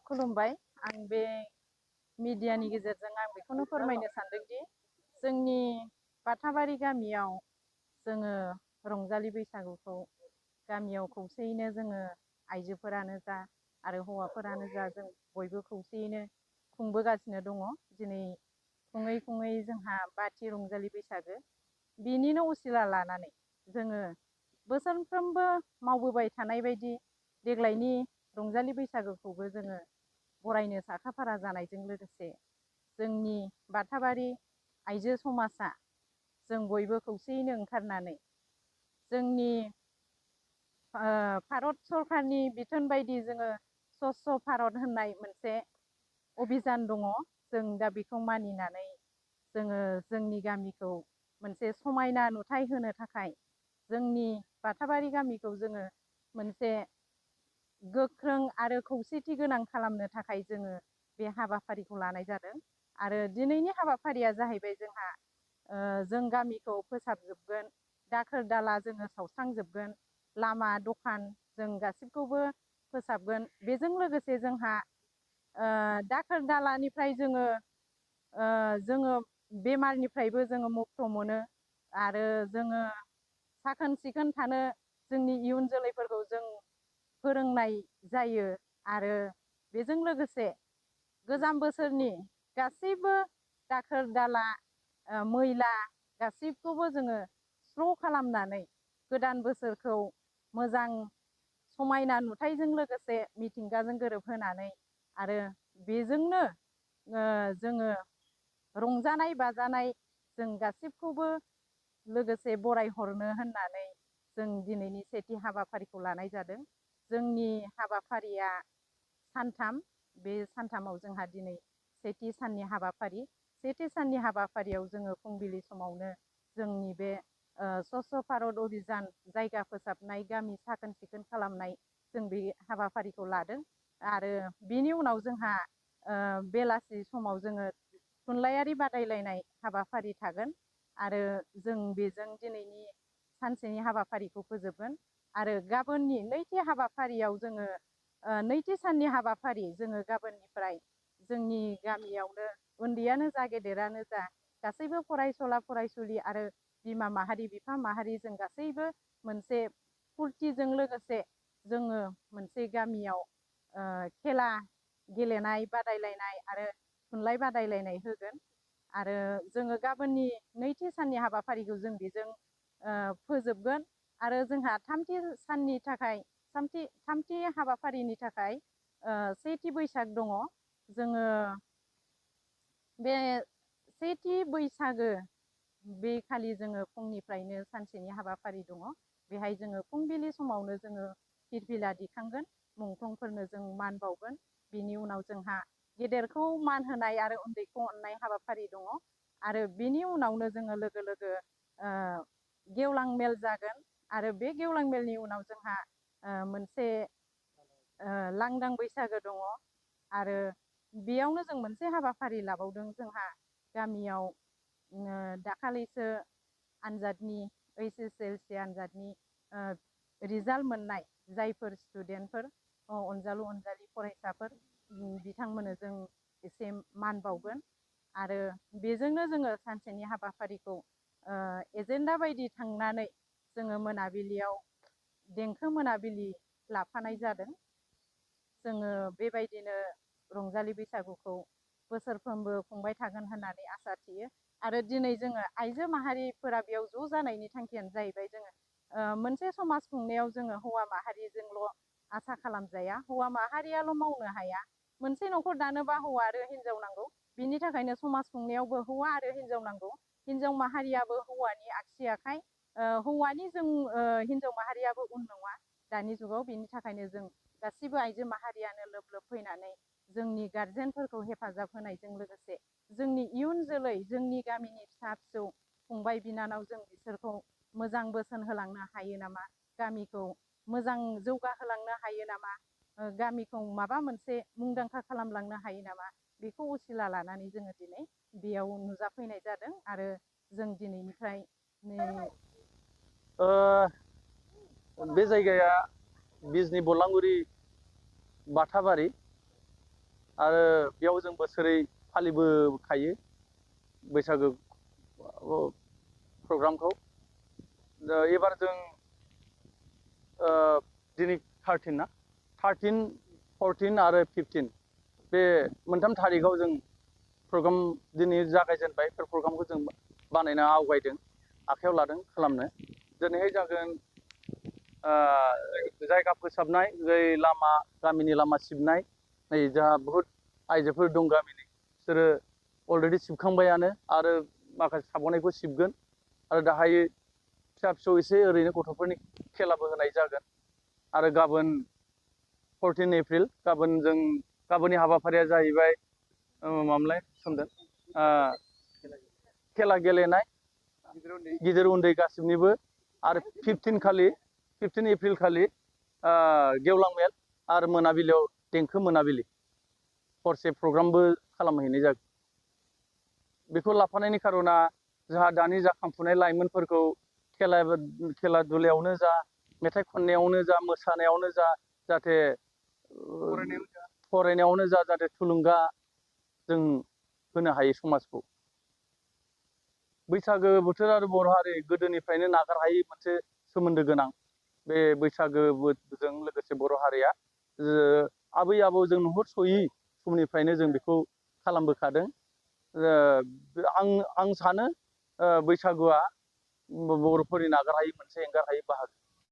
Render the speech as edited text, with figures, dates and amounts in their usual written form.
खुलुमबाय। आं बे मिडियानि गेजेरजों आं बेखौनो फोरमायनो सानदोंदि जोंनि बाथाबारि गामियाव जोङो रंजालि बैसागुखौ गामियाव खौसेयैनो जोङो आइजोफोरानो जा आरो हौवाफोरानो जा जों बयबो खौसेयैनो खुंबोगासिनो दङ। दिनै खुङै खुङै जोंहा बाथि रंजालि बैसागो बिनिनो असिला लानानै जोङो बोसोरफ्रोमबो मावबोबाय थानाय बायदि देग्लायनि रंजालि बैसागोखौबो जोङो बरायनो साखाफारा जानायजों लोगोसे जोंनि बाथाबारि आइजो समाजा जों बयबो खौसेयैनो ओंखारनानै जोंनि भारत सरकारनि बिथोन बायदि जोङो स्वच्छ भारत होननाय मोनसे अभिजान दङ। जों दा बेखौ मानिनानै जोङो जोंनि गामिखौ मोनसे समायना नुथाय होनो थाखाय जोंनि बाथाबारि गामिखौ जोङो मोनसे गोख्रों आरो खौसेथि गोनां खालामनो थाखाय जोङो बे हाबाफारिखौ लानाय जादों। आरो दिनैनि हाबाफारिया जाहैबाय जोंहा जों गामिखौ फोसाबजोबगोन, दाखोर दाला जोङो सावस्रांजोबगोन, लामा दखान जों गासिबखौबो फोसाबगोन। बेजों लोगोसे जोंहा दाखोर दालानिफ्राय जोङो बेमारनिफ्रायबो जोङो मुक्त मोनो आरो जोङो साखोन सिखोन थानो जोंनि इयुन जोलैफोरखौ जों फोरोंनाय जायो। आरो बेजों लोगोसे गोजाम बोसोरनि गासैबो दाखोर दाला मैला गासैखौबो जोङो स्र' खालामनानै गोदान बोसोरखौ मोजां समायना नुथायजों लोगोसे मिथिंगाजों गोरोबहोनानै आरो बेजोंनो जोङो रंजानाय बाजानाय जों गासिबखौबो लोगोसे बरायहरनो होननानै जों दिनैनि सेथि हाबाफारिखौ लानाय जादों। जोंनि हाबाफारिया सानथाम। बे सानथामाव जोंहा दिनै सेथि साननि हाबाफारि। सेथि साननि हाबाफारियाव जोङो फुंबिलि समावनो जोंनि बे स्वच्छ भारत अभिजान जायगा फोसाबनाय, गामि साखोन सिखोन खालामनाय जों बे हाबाफारिखौ लादों। आरो बिनि उनाव जोंहा बेलासि समाव जोङो थुनलाइयारि बादायलायनाय हाबाफारि थागोन आरो जों बेजों दिनैनि सानसेनि हाबाफारिखौ फोजोबगोन। आरो गाबोननि नैथि हाबाफारियाव जोङो नैथि साननि हाबाफारि जोङो गाबोननिफ्राय जोंनि गामियावनो उन्दैयानो जा गेदेरानो जा गासैबो फरायसुला फरायसुलि आरो बिमा माहारि बिफा माहारि जों गासैबो मोनसे फुरथिजों लोगोसे जोङो मोनसे गामियाव खेला गेलेनाय बादायलायनाय आरो थुनलाइ बादायलायनाय होगोन। आरो जोङो गाबोननि नैथि साननि हाबाफारिखौ जों बेजों फोजोबगोन। आरो जोंहा थामथि साननि थाखाय थामथि हाबाफारिनि थाखाय सेथि बैसाग दङ। जोङो बे सेथि बैसागो बे खालि जोङो फुंनिफ्रायनो सानसेनि हाबाफारि दङ। बेहाय जोङो फुंबिलि समावनो जोङो फिरफिला दिखांगोन, मुंख्लंफोरनो जों मान बावगोन। बिनि उनाव जोंहा गेदेरखौ मान होनाय आरो उन्दैखौ अननाय हाबाफारि दङ। आरो बिनि उनावनो जोङो लोगो लोगो गेवलां मेल जागोन। आरो बे गेवलां मेलनि उनाव जोंहा मोनसे लांदां बैसागो दङ। आरो बेयावनो जों मोनसे हाबाफारि लाबावदों। जोंहा गामियाव दाखालिसो आनजादनि HSLC आनजादनि रिजाल्ट मोननाय जायफोर स्टुडेन्टफोर अनजालु अनजालि फरायसाफोर बिथांमोननो जों एसे मान बावगोन। आरो बेजोंनो जोङो सानसेनि हाबाफारिखौ एजेन्डा बायदि थांनानै जोङो मोनाबिलियाव देंखो मोनाबिलि लाफानाय जादों। जोङो बेबायदिनो रंजालि बैसागुखौ बोसोरफ्रोमबो खुंबाय थागोन होननानै आसा थियो। आरो दिनै जोङो आइजो माहारिफोरा बेयाव ज' जानायनि थांखियानो जाहैबाय जोङो मोनसे समाज खुंनायाव जोङो हौवा माहारिजोंल' आसा खालामजाया, हौवा माहारियाल' मावनो हाया। मोनसे न'खर दानोबा हौवा आरो हिनजाव नांगौ। बिनि थाखायनो समाज खुंनायावबो हौवा आरो हिनजाव नांगौ। हिनजाव माहारियाबो हौवानि आगसि आखाइ, हौवानि हिनजाव माहारियाबो उन नङा दानि जुगाव। बिनि थाखायनो जों गासिबो आइजो माहारियानो लोब लोब फैनानै जोंनि गारजेनफोरखौ हेफाजाब होनायजों लोगोसे जोंनि इयुन जोलै, जोंनि गामिनि फिसा फिसौ फंबाय बिनानाव जों बिसोरखौ मोजां बोसोन होलांनो हायो नामा, गामिखौ मोजां जौगाहोलांनो हायो नामा, गामिखौ माबा मोनसे मुंदांखा खालामलांनो हायो नामा, बेखौ असिला लानानै जोङो दिनै बेयाव नुजाफैनाय जादों। आरो जों दिनैनिफ्राय बे जायगाया बिजनि बलांगुरि बाथाबारि। आरो बेयाव जों बोसोरै फालिबोखायो बैसागो प्रग्रामखौ। एबार जों दिनै 13 ना 13, 14 आरो 15 बे मोनथाम थारिखआव जों प्रग्राम दिनै जागायजेनबाय। बे प्रग्रामखौ जों बानायना आवगायदों, आखायाव लादों खालामनो। दिनैहाय जागोन जायगा फोसाबनाय, लामा गामिनि लामा सिबनाय। नै जोंहा बहुत आइजोफोर दं गामिनि, बिसोरो अलरेडि सिबखांबायानो आरो माखासे साबावनायखौ सिबगोन। आरो दाहाय फिसा फिसौ एसे ओरैनो गथ'फोरनि खेलाबो होनाय जागोन। आरो गाबोन 14 एप्रिल गाबोननि हाबाफारिया जाहैबाय मामोनलाय सोमदोन खेला गेलेनाय गिदिर उन्दै गासिबनिबो। आरो 15 एप्रिल खालि गेवलां मेल आरो मोनाबिलियाव देंखो मोनाबिलि हरसे प्रग्रामबो खालामहैनाय जागोन। बेखौ लाफानायनि खारना जोंहा दानि जाखांफुनाय लाइमोनफोरखौ खेला दुलायावनो जा, मेथाइ खननायावनो जा, मोसानायावनो जा, जाहाथे फरायनायावनो जा, जाहाथे थुलुंगा जों होनो हायो समाजखौ। बैसागो बोथोर आरो बर' हारि गोदोनिफ्रायनो नागारहायै मोनसे सोमोन्दो गोनां। बे बैसागोजों लोगोसे बर' हारिया आबै आबौ जों नुहुरस'यै समनिफ्रायनो जों बेखौ खालामबोखादों। आं सानो बैसागुआ बर'फोरनि नागारहायै मोनसे एंगारहायै बाहागो।